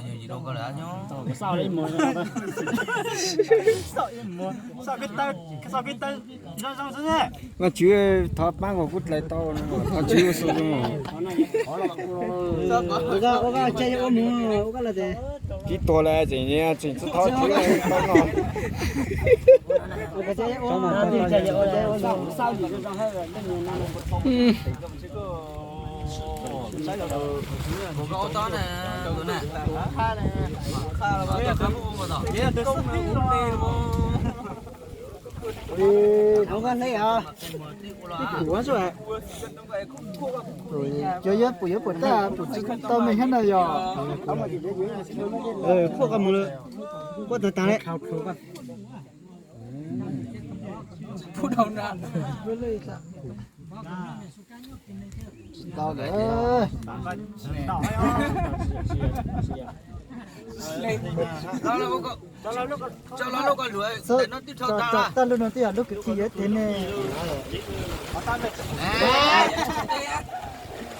mas yog yim rau koj lawm nyob. Vaajtswv thov paab kuv kuj dlais tau, thov tswv ua su. Tib tuag lawm tseem tseem tsis thov tswv tau no. Cov yuav pum yuav pum tag pum tsis tau me thiab na yog. Quaj qas mus lawm, quaj tag tag lawm. Tsis tau lawm. Tag lub no twb yog lub kwv tij yuav tes ne.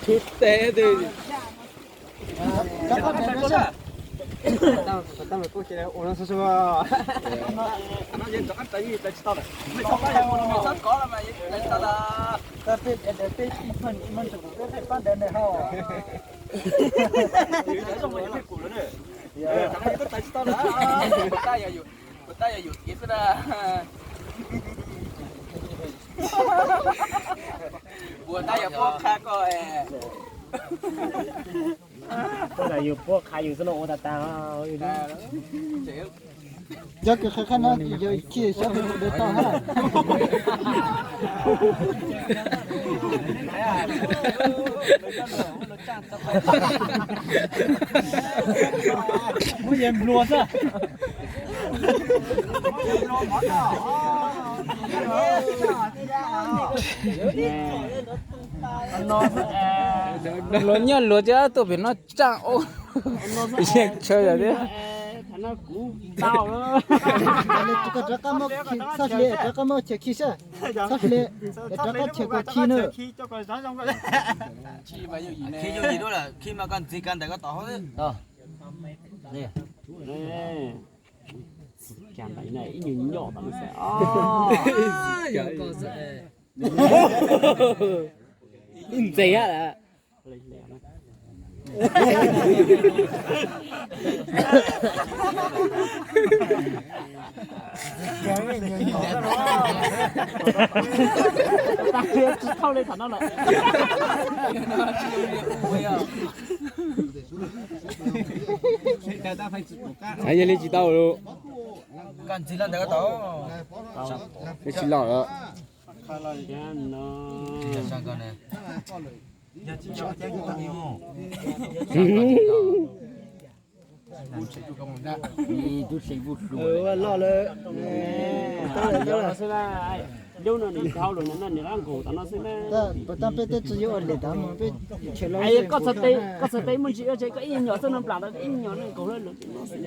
Tub teb twg. Kuv tab yog yuam kev xwb na. Kuv tab yog puab qha koj. Yus puab qha yus xwb no ua tas tas. Cov kws qha qha no yog khi xyov kws de tau hab. Muab yeej nplua xwb. Luag nyob luag thiab tuaj pem no tsaaj ub. Yeej tshawj yam thiab. Koj rov qab muab khi, txhob hle, rov qab muab chaw khi sab, txhob hle, rov qab chaw koj khi na. Khi yooj yim duab lawm, khi mas koj ntxiv kag ntawm koj tom hauv. Ib nyuag nyom tom no xwb. Ib ntxeeg a. Tsis thauj li thaum no lawm. Yog li tsis tau lawm. Tsis los lawm. Loj lawm. Lub no nws dhau lawm no nws qab nkaus tom no xwb na. Puas tas peb twb tsis yuav ua lwm tab mus peb. Koj txhais tes muaj ntsis ua tsev koj ib nyuag xwb no plam tau ib nyuag no nkaus lawm no xwb.